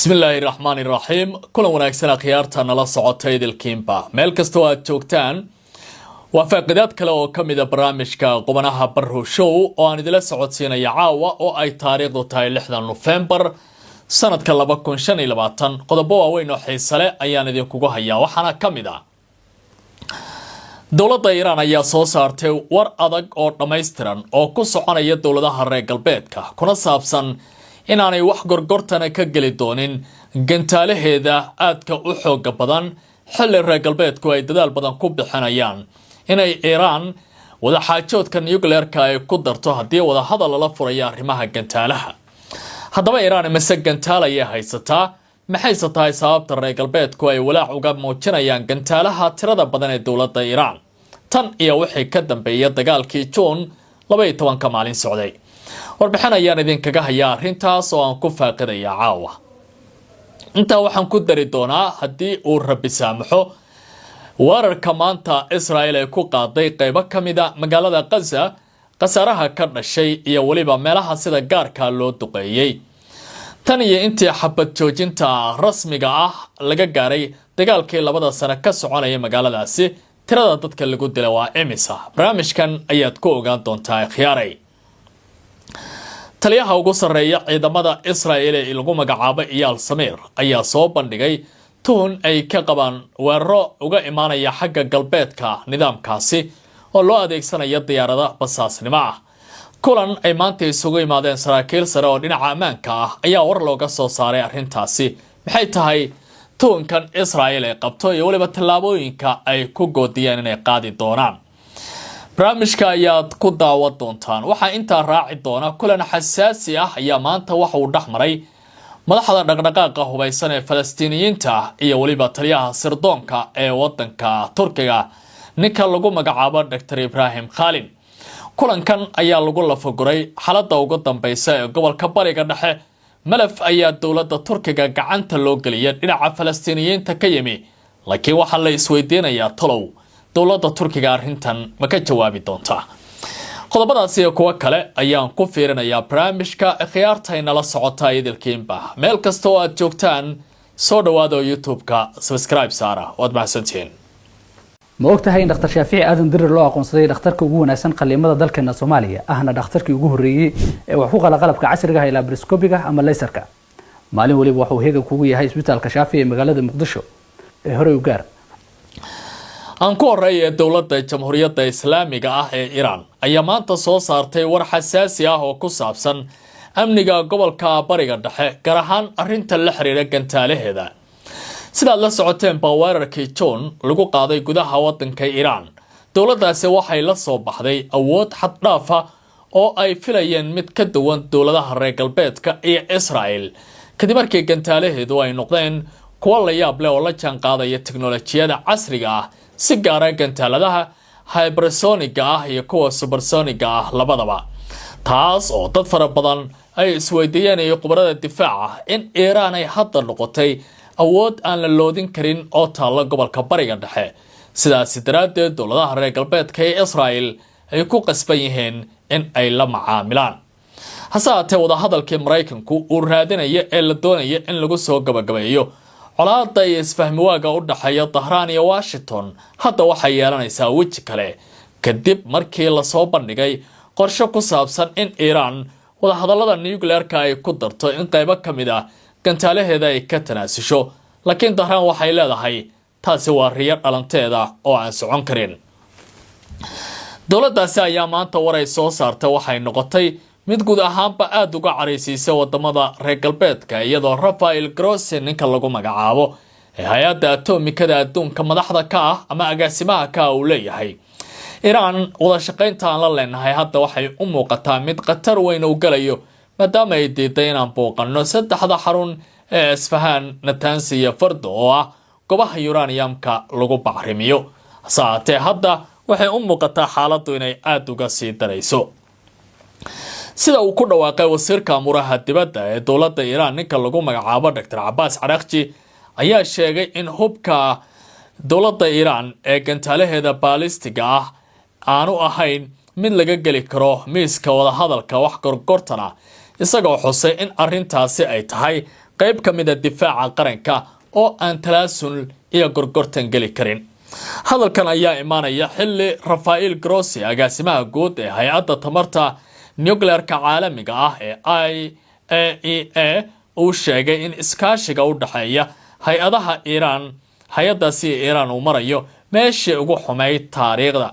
Bismillaahi raxmaani raxiim. Kulan wanaagsan, akhyaarta nala socota idilkiinba meel kastoo aad joogtaan. Waa faaqidaad kale oo ka mida barnaamijka Qubanaha Barrow Show oo aan idila socodsiinaya caawa oo ay taariikhdu tahay 6da Nofembar sanadka 2025. Qodobo waaweyn oo xiise leh ayaan idinkugu hayaa, waxaana ka mid ah: dowladda Iiraan ayaa soo saartay war adag oo dhammaystiran oo ku soconaya dowladaha reer galbeedka, kuna saabsan inaanay wax gorgortana ka geli doonin gantaalaheeda aadka u xooga badan, xilli reer galbeedku ay dadaal badan ku bixinayaan inay Iiraan wadaxaajoodka nuclearka ay ku darto haddii wadahadal lala furayo arrimaha gantaalaha. Haddaba Iiraan mise gantaal ayay haysataa? Maxayse tahay sababta reer galbeedku ay walaac uga muujinayaan gantaalaha tirada badan ee dowladda Iiraan tan iyo wixii ka dambeeya dagaalkii Juun 12-ka maalin socday? Warbixin ayaan idinkaga hayaa arrintaas oo aan ku faaqidaya caawa. Intaa waxaan ku dari doonaa, haddii uu Rabbi saamaxo, weerarka maanta Israel ay ku qaaday qeybo ka mida magaalada Khaza, khasaaraha ka dhashay iyo weliba meelaha sida gaarka loo duqeeyey. Tan iyo intii xabad joojinta rasmiga ah laga gaaray dagaalkii 2da sano ka soconaya magaaladaasi, tirada dadka lagu dilay waa imisa? Barnaamijkan ayaad ku ogaan doontaa, akhyaaray. Taliyaha ugu sarreeya ciidamada Israel ee lagu magacaabo Iyaal Samiir ayaa soo bandhigay tuhun ay ka qabaan weeraro uga imaanaya xagga galbeedka nidaamkaasi oo loo adeegsanayo diyaarada basaasnimo ah. Kulan ay maanta isugu yimaadeen saraakiil sare oo dhinaca ammaanka ah ayaa war looga soo saaray arrintaasi. Maxay tahay tuhunkan Israel ay qabto iyo weliba tallaabooyinka ay ku goodiyeen inay qaadi doonaan? Barnaamijka ayaad ku daawan doontaan. Waxaa intaa raaci doona kulan xasaasi ah ayaa maanta waxa uu dhex maray madaxda dhaqdhaqaaqa hubaysan ee Falastiiniyiinta iyo weliba taliyaha sirdoonka ee wadanka Turkiga, ninka lagu magacaabo Doctor Ibrahim Khalin. Kulankan ayaa lagu lafaguray xaaladda ugu dambeysa ee gobolka Bariga Dhexe. Malaf ayaa dowladda Turkiga gacanta loo geliyay dhinaca Falastiiniyiinta ka yimi, laakiin waxaa la isweydiinayaa, tolow dowladda Turkiga arrintan ma ka jawaabi doontaa? Qodobadaas iyo kuwo kale ayaan ku fiirinayaa barnaamijka. Khiyaartay nala socota idilkiinba meel kasta oo aad joogtaan, soo dhawaada oo YouTube-ka subscribe saara. Waad mahadsantihiin. Ma og tahay in Dhakhtar Shaafici Aadan Dirir loo aqoonsaday dhakhtarka ugu wanaagsan qaliimada dalkeena Soomaaliya, ahna dhakhtarkii ugu horreeyey ee wax ku qala qalabka casriga ah ee laparoscopiga ama laserka? Maalin waliba waxuu heega kugu yahay Isbitaalka Shaafici ee magaalada Muqdisho ee horey u gaar. Aan ku horeeya, dowladda Jamhuuriyadda Islaamiga ah ee Iiraan ayaa maanta soo saartay war xasaasi ah oo ku saabsan amniga gobolka Bariga Dhexe, gaar ahaan arrinta la xiriira gantaalaheeda. Sidaad la socoteen baa weerarkii Juun lagu qaaday gudaha wadanka Iiraan, dowladdaasi waxay la soo baxday awood xaddhaafa oo ay filayeen mid ka duwan dowladaha reer galbeedka iyo Israel, kadib markii gantaalaheedu ay noqdeen kuwo la yaab leh oo la jaan qaadaya teknolojiyada casriga ah, si gaara gantaaladaha hypersoniga ah iyo kuwa supersoniga ah labadaba, taas oo dad fara badan ay isweydiiyeen iyo khubarada difaaca in Iiraan ay hadda noqotay awood aan la loodin karin oo taalla gobolka Bariga Dhexe. Sidaasi daraaddeed dowladaha reer galbeedka ee Israel ay ku qasban yihiin in ay la macaamilaan. Hase haatee, wadahadalkii Maraykanku uu raadinaya ee la doonaya in lagu soo gabagabeeyo colaada iyo isfahmiwaaga u dhexeeya Dahraan iyo Washington hadda waxay yeelanaysaa weji kale, kadib markii lasoo bandhigay qorshe ku saabsan in Iiraan wadahadallada nuclearka ay ku darto in qaybo ka mid ah gantaalaheeda ay ka tanaasusho. Laakiin Dahraan waxay leedahay taasi waa riyo dhalanteeda oo aan socon karin. Dowladdaasi ayaa maanta war ay soo saartay waxay noqotay mid guud ahaanba aada uga caraysiisay wadamada reer galbeedka, iyadoo Rafael Grossi, ninka lagu magacaabo ee hay-adda atomikada adduunka madaxda ka ah ama agaasimaha ka ah, uu leeyahay: "Iiraan wada shaqaynta aan la leenahay hadda waxay u muuqataa mid khatar weyn uu galayo, maadaama ay diiday inaan booqanno saddexda xarun ee Isfahaan, Natanz iyo Fardo oo ah goobaha uraniumka lagu bacrimiyo." Hase haatee, hadda waxay u muuqataa xaaladdu inay aada uga sii darayso. Sida uu ku dhawaaqay wasiirka amuuraha dibadda ee dowladda Iiraan, ninka lagu magacaabo Doctor Cabaas Caraaqji, ayaa sheegay in hubka dowladda Iiraan ee gantaalaheeda baalistiga ah aanu ahayn mid laga geli karo miiska wadahadalka wax gorgortana, isagoo xusay in arrintaasi ay tahay qayb ka mida difaaca qaranka oo aan talaasul iyo gorgortan geli karin. Hadalkan ayaa imaanaya xilli Rafael Grossi, agaasimaha guud ee hay-adda tamarta nuclearka caalamiga ah ee IAEA, uu sheegay in iskaashiga u dhexeeya hay-adaha Iiraan, hay-addaasi Iiraan, uu marayo meeshii ugu xumayd taariikhda,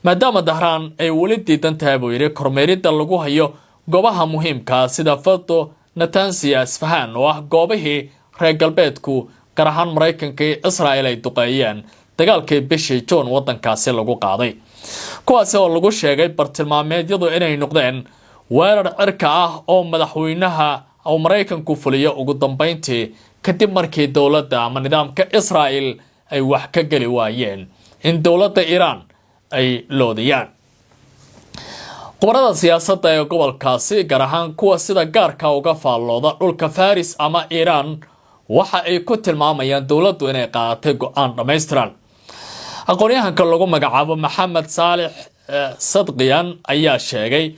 maadaama Dahraan ay weli diidan tahay, buu yidhi, kormeeridda lagu hayo goobaha muhiimkaa sida Fordo, Natanz iyo Asfahaan, oo ah goobihii reer galbeedku, gaar ahaan Maraykanka iyo Israel, ay duqeeyeen dagaalkii bishii Juun wadankaasi lagu qaaday, kuwaasi oo lagu sheegay bartilmaameedyadu inay noqdeen weerar cirka ah oo madaxweynaha uu Maraykanku fuliyo ugu dambeyntii, kadib markii dowladda ama nidaamka Israel ay wax ka geli waayeen in dowladda Iiraan ay loodiyaan. Khubarada siyaasadda ee gobolkaasi, gaar ahaan kuwa sida gaarka uga faallooda dhulka Faris ama Iiraan, waxa ay ku tilmaamayaan dowladdu inay qaadatay go-aan dhammaystiran. Aqoon-yahanka lagu magacaabo Maxamed Saalix Sadqiyan ayaa sheegay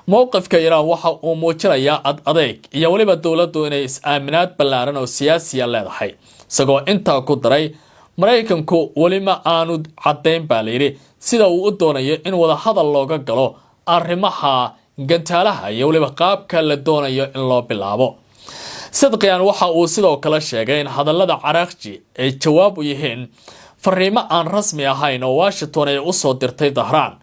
mowqifka Iiraan waxa uu muujinayaa ad adeyg iyo weliba dowladdu inay is-aaminaad ballaaran oo siyaasiya leedahay, isagoo intaa ku daray Maraykanku weli ma aanu caddayn, baa layidhi, sida uu u doonayo in wadahadal looga galo arrimaha gantaalaha iyo weliba qaabka la doonayo in loo bilaabo. Sidqiyan waxa uu sidoo kale sheegay in hadallada Caraaqji ay jawaab u yihiin fariimo aan rasmi ahayn oo Washington ay usoo dirtay Dahraan,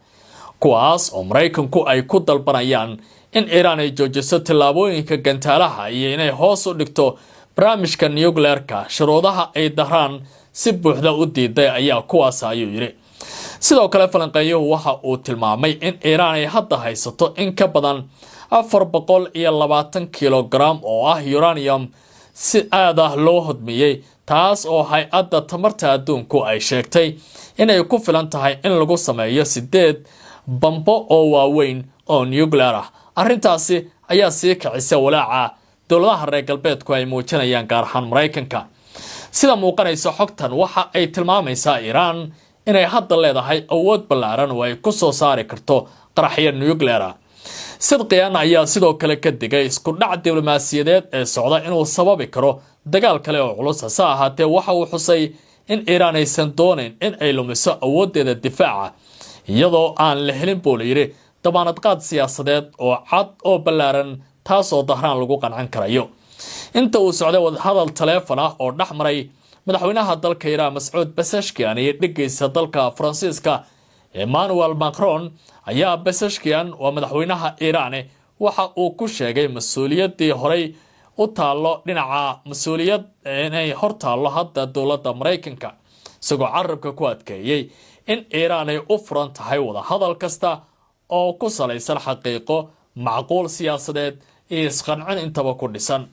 kuwaas oo Maraykanku ay ku dalbanayaan in Iiraan ay joojiso tallaabooyinka gantaalaha iyo inay hoos u dhigto barnaamijka nuclearka. Shuruudaha ay Dahraan si buuxda u diiday ayaa kuwaas, ayuu yidhi. Sidoo kale falanqeeyuhu waxa uu tilmaamay in Iiraan ay hadda haysato in ka badan 420 kilogram oo ah uranium si aad ah loo hodmiyey, taas oo hay-adda tamarta adduunku ay sheegtay inay ku filan tahay in lagu sameeyo sideed bambo oo waaweyn oo nuclear ah. Arrintaasi ayaa sii kicisa walaaca dowladaha reer galbeedku ay muujinayaan, gaar ahaan Maraykanka. Sida muuqanaysa xogtan, waxa ay tilmaamaysaa Iiraan inay hadda leedahay awood ballaaran oo ay ku soo saari karto qaraxyo nuclear ah. Sidqiyan ayaa sidoo kale ka digay isku dhac diblomaasiyadeed ee socda inuu sababi karo dagaal kale oo culus. Hase ahaatee waxa uu xusay in Iiraan aysan doonayn in ay lumiso awooddeeda difaaca iyadoo aan la helin, buu layidhi, damaanad qaad siyaasadeed oo cad oo ballaaran, taasoo Dahraan lagu qancin karayo. Inta uu socday wadahadal taleefon ah oo dhex maray madaxweynaha dalka Iiraan Mascuud Pezeshkian iyo dhiggiisa dalka Faransiiska Emmanuel Macron, ayaa Pezeshkian, waa madaxweynaha Iiraane, waxa uu ku sheegay mas-uuliyaddii horey u taallo dhinaca mas-uuliyad inay hor taallo hadda dowladda Maraykanka, isagoo carabka ku adkeeyey in Iiraan ay u furan tahay wadahadal kasta oo ku salaysan xaqiiqo, macquul siyaasadeed iyo isqancin intaba ku dhisan.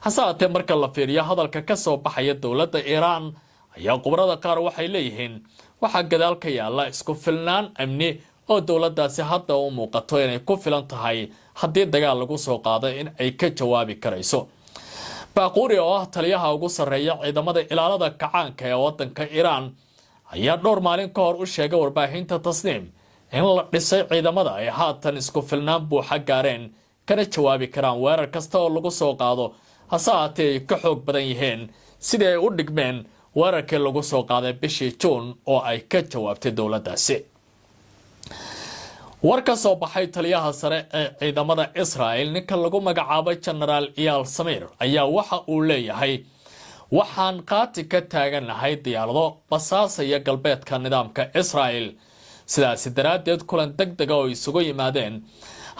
Hase haatee marka la fiiriyo hadalka ka soo baxaya dowladda Iiraan, ayaa khubarada qaar waxay leeyihiin waxaa gadaal ka yaala isku filnaan amni oo dowladdaasi hadda u muuqato inay ku filan tahay haddii dagaal lagu soo qaado in ay ka jawaabi karayso. Baaquuri, oo ah taliyaha ugu sarreeya ciidamada ilaalada kacaanka ee wadanka Iiraan, ayaa dhowr maalin ka hor u sheegay warbaahinta Tasniim in la dhisay ciidamada ay haatan isku filnaan buuxa gaareen, kana jawaabi karaan weerar kasta oo lagu soo qaado, hase haatee ay ka xoog badan yihiin sidii ay u dhigmeen weerarkii lagu soo qaaday bishii Juun oo ay ka jawaabtay dowladdaasi. War ka soo baxay taliyaha sare ee ciidamada Israel, ninka lagu magacaabo Genaraal Iyaal Samiir, ayaa waxa uu leeyahay waxaan qaati ka taaganahay diyaarado basaasaya galbeedka nidaamka Israel. Sidaasi daraaddeed kulan deg dega oo isugu yimaadeen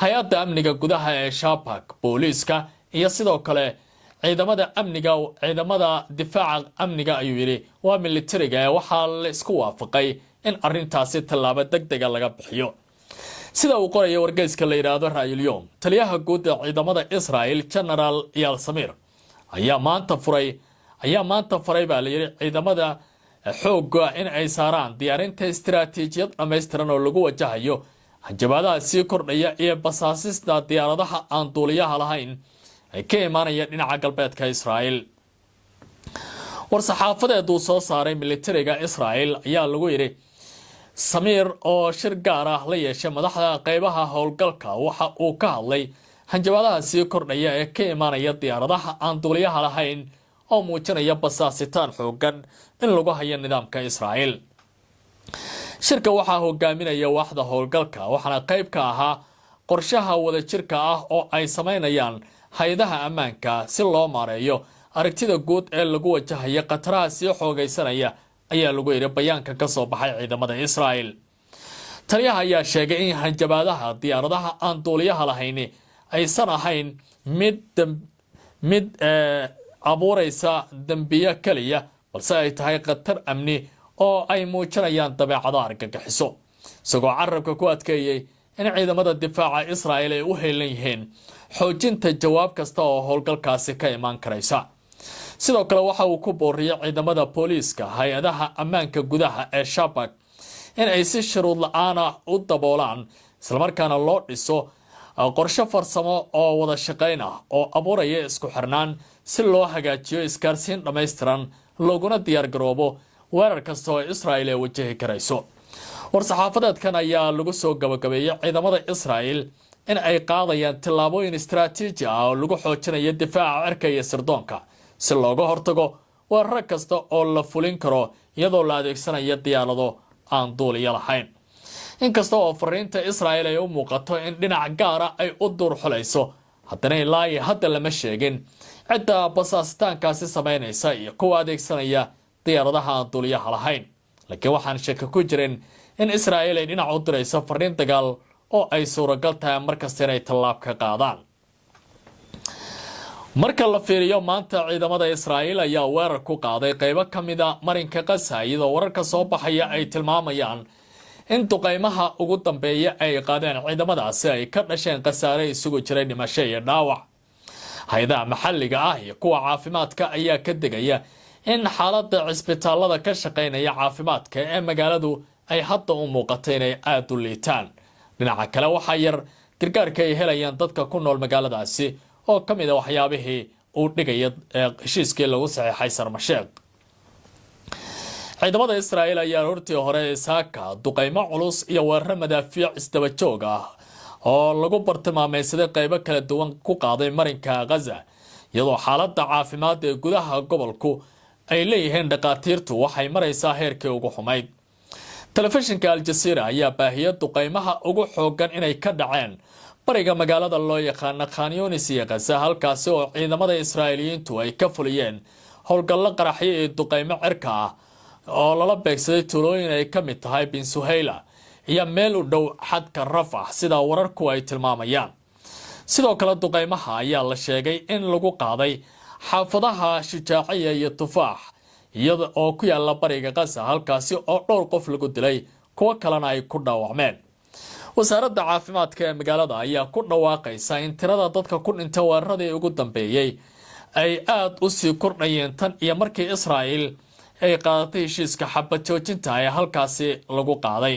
hay-adda amniga gudaha ee Shaabak, booliiska iyo sidoo kale ciidamada amniga, ciidamada difaaca amniga, ayuu yidhi, waa militariga ee, waxaa la isku waafaqay in arintaasi tallaabo deg dega laga bixiyo. Sida uu qoraya wargeyska la yidhaahdo Ra'yul-Yom, taliyaha guud ee ciidamada Israel, Genaraal Iyaal Samiir, ayaa maanta faray, baa layidhi, ciidamada xoogga in ay saaraan diyaarinta istiraatiijiyad dhammaystiran oo lagu wajahayo hanjabaadaha sii kordhaya iyo basaasista diyaaradaha aan duuliyaha lahayn ay ka imaanaya dhinaca galbeedka Israel. War-saxaafadeed uu soo saaray militariga Israel ayaa lagu yidhi Samiir oo shir gaar ah la yeeshay madaxda qeybaha howlgalka waxa uu ka hadlay Hanjabaadaha sii kordhaya ee ka imaanaya diyaaradaha aan duuliyaha lahayn oo muujinaya basaasitaan xoogan in lagu hayo nidaamka Israa'iil. Shirka waxaa hogaaminaya waaxda howlgalka, waxaana qayb ka ahaa qorshaha wadajirka ah oo ay sameynayaan hay-adaha ammaanka si loo maareeyo aragtida guud ee lagu wajahaya khataraha sii xoogaysanaya, ayaa lagu yidhi bayaanka ka soo baxay ciidamada Israa'el. Taliyaha ayaa sheegay in hanjabaadaha diyaaradaha aan duuliyaha lahayni aysan ahayn mid abuuraysa dembiyo keliya, balse ay tahay khatar amni oo ay muujinayaan dabeecado argagixiso, isagoo carabka ku adkeeyey in ciidamada difaaca Israa'el ay u heelan yihiin xoojinta jawaab kasta oo howlgalkaasi ka imaan karaysa. Sidoo kale waxa uu ku booriyey ciidamada booliiska, hay-adaha ammaanka gudaha ee Shabak in ay si shuruud la-aana u daboolaan, islamarkaana loo dhiso qorshe farsamo oo wada shaqayn ah oo abuuraya isku xirnaan si loo hagaajiyo isgaarsiin dhammaystiran, looguna diyaargaroobo weerar kasta oo Israa'il ay wajahi karayso. War-saxaafadeedkan ayaa lagu soo gabagabeeyey ciidamada Israa'il in ay qaadayaan tillaabooyin istaraatiiji ah oo lagu xoojinayo difaaca cirka iyo sirdoonka si looga hortago weeraro kasta oo la fulin karo iyadoo la adeegsanayo diyaarado aan duuliyo lahayn. Inkasta oo fariinta Israa'il ay u muuqato in dhinac gaara ay u duurxulayso, haddana ilaa iyo hadda lama sheegin cidda basaasitaankaasi samaynaysa iyo kuwa adeegsanaya diyaaradaha aan duuliyaha lahayn. Laakiin waxaan shaki ku jirin in Israa'il ay dhinac u dirayso fariin dagaal oo ay suuragal tahay markasta inay tallaab ka qaadaan. Marka la fiiriyo maanta, ciidamada Israa'iil ayaa weerar ku qaaday qaybo ka mida marinka Qasa, iyadoo wararka soo baxaya ay tilmaamayaan in duqaymaha ugu dambeeya ay qaadeen ciidamadaasi ay ka dhasheen khasaare isugu jiray dhimasho iyo dhaawac. Hay-adaha maxalliga ah iyo kuwa caafimaadka ayaa ka degaya in xaaladda cisbitaalada ka shaqaynaya caafimaadka ee magaaladu ay hadda u muuqato inay aada u liitaan. Dhinaca kale, waxaa yar gargaarka ay helayaan dadka ku nool magaaladaasi oo ka mid a waxyaabihii uu dhigaya heshiiskii lagu saxiixay Sarmasheekh. Ciidamada Israa'iil ayaa hortii hore saaka duqaymo culus iyo weeraro madaafiic isdaba joog ah oo lagu bartilmaamaysaday qaybo kala duwan ku qaaday marinka Ghaza, iyadoo xaaladda caafimaad ee gudaha gobolku ay leeyihiin dhakhaatiirtu waxay maraysaa heerkii ugu xumayd. Telefishinka Al-Jasiira ayaa baahiyay duqaymaha ugu xoogan inay ka dhaceen bariga magaalada loo yaqaano Khan Yunis iyo Ghaza, halkaasi oo ciidamada Israa'iiliyiintu ay ka fuliyeen howlgallo qaraxyo iyo duqaymo cirka ah oo lala beegsaday tuulooyin ay ka mid tahay Bin Suhayla iyo meel u dhow xadka Rafax, sida wararku ay tilmaamayaan. Sidoo kale duqaymaha ayaa la sheegay in lagu qaaday xaafadaha Shujaaciya iyo Tufaax iyada oo ku yaala bariga Qasa, halkaasi oo dhowr qof lagu dilay, kuwo kalena ay ku dhaawacmeen. Wasaaradda caafimaadka ee magaalada ayaa ku dhawaaqaysa in tirada dadka ku dhintay weeraradii ugu dambeeyey ay aada u sii kordhayeen tan iyo markii Israa'il ay qaadatay heshiiska xabad joojinta ee halkaasi lagu qaaday.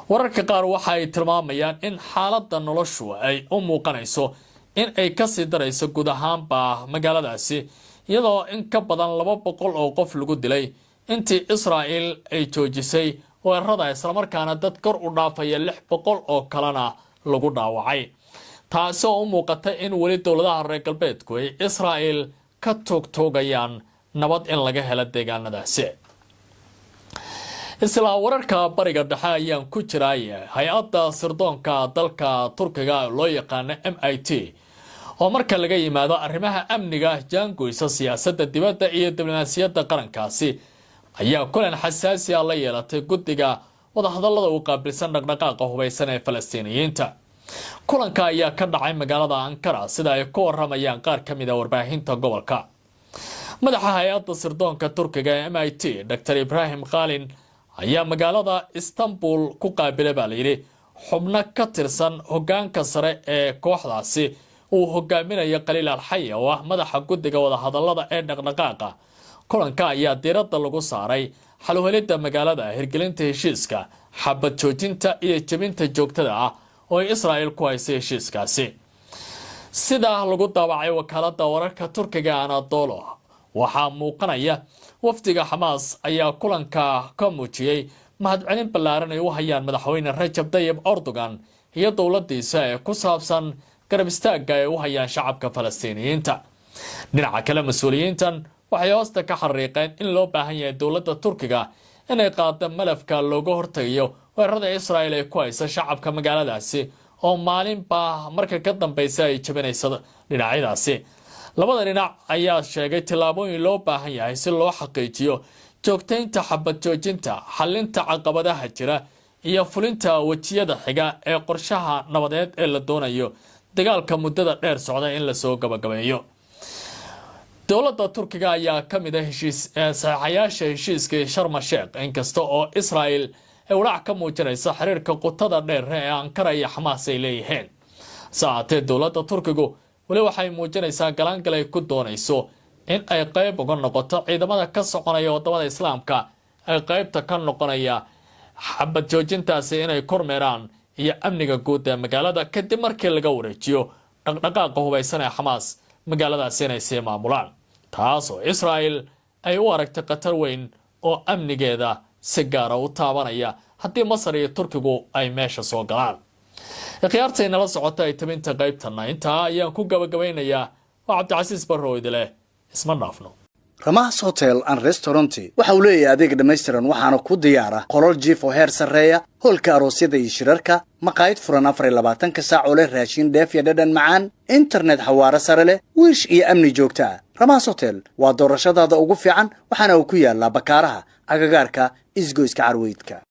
Wararka qaar waxa ay tilmaamayaan in xaaladda noloshu ay u muuqanayso in ay kasii darayso guud ahaanba magaaladaasi, iyadoo in ka badan 200 oo qof lagu dilay intii Israa'il ay joojisay weerarada, islamarkaana dad kor u dhaafaya 600 oo kalena lagu dhaawacay, taasi oo u muuqata in weli dowladaha reer galbeedku ay Israa'il ka toogtoogayaan nabad in laga helo deegaanadaasi. Isla wararka bariga dhexe ayaan ku jiraay. Hay-adda sirdoonka dalka Turkiga loo yaqaano MIT, oo marka laga yimaado arrimaha amniga jaangoysa siyaasadda dibadda iyo diblomaasiyadda qarankaasi, ayaa kulan xasaasi ah la yeelatay guddiga wadahadallada u qaabilsan dhaqdhaqaaqa hubaysan ee Falastiiniyiinta. Kulanka ayaa ka dhacay magaalada Ankara, sida ay ku waramayaan qaar ka mid a warbaahinta gobolka. Madaxa hay-adda sirdoonka Turkiga ee MIT, Dr Ibrahim Kalin, ayaa magaalada Istanbul ku qaabilay, baa layidhi, xubno ka tirsan hogaanka sare ee kooxdaasi uu hogaaminayo Khaliil Alxaya oo ah madaxa guddiga wadahadallada ee dhaqdhaqaaqa. Kulanka ayaa diiradda lagu saaray xaluhelidda magaalada, hirgelinta heshiiska xabad joojinta iyo jebinta joogtada ah oo ay Israa'il ku haysay heshiiskaasi, sidaa lagu daabacay wakaaladda wararka Turkiga Anadolo. Waxaa muuqanaya wafdiga Xamaas ayaa kulanka ka muujiyey mahadcelin ballaaran ay u hayaan madaxweyne Rajab Tayib Erdogan iyo dowladiisa ee ku saabsan Garab istaagga ay u hayaan shacabka Falastiiniyiinta. Dhinaca kale, mas-uuliyiintan waxay hoosta ka xariiqeen in loo baahan yahay dowladda Turkiga inay qaado malafka looga hortagayo weerarada Israel ay ku haysa shacabka magaaladaasi, oo maalinba marka ka dambeysa ay jabinayso dhinacyadaasi. Labada dhinac ayaa sheegay tillaabooyin loo baahan yahay si loo xaqiijiyo joogtaynta xabad joojinta, xalinta caqabadaha jira iyo fulinta wejiyada xiga ee qorshaha nabadeed ee la doonayo dagaalka muddada dheer socda in lasoo gabagabeeyo. Dowladda Turkiga ayaa ka mid a heshiis saxiixayaasha heshiiskii Sharma Sheekh, inkasta oo Israel ay walaac ka muujinaysa xiriirka qutada dheer ee Ankara iyo Xamaas ay leeyihiin. Saatee dowladda Turkigu weli waxay muujinaysaa galaangal ay ku doonayso in ay qayb uga noqoto ciidamada ka soconaya wadamada Islaamka ay qaybta ka noqonaya xabad joojintaasi inay kormeeraan iyo amniga guud ee magaalada, kadib markii laga wareejiyo dhaqdhaqaaqa hubaysan ee Xamaas magaaladaasi inay sii maamulaan, taasoo Israel ay u aragtay khatar weyn oo amnigeeda si gaara u taabanaya haddii Masar iyo Turkigu ay meesha soo galaan. Khiyaartay nala socota ay tabinta qaybtana intaa ayaan ku gabagabaynayaa. Waa Cabdicasiis Barrow idileh, isma dhaafno. Ramaas Hotel and Restaurant waxa uu leeyahay adeeg dhammaystiran, waxaana ku diyaara qolal jiif oo heer sarreeya, hoolka aroosyada iyo shirarka, maqaayad furan 24-ka saac oo leh raashin dheef iyo dhadhan macaan, internet xawaaro sare leh, wiish iyo amni joogto ah. Ramaas Hotel waa doorashadaada ugu fiican, waxaana uu ku yaalaa Bakaaraha, agagaarka Isgoyska Carweydka.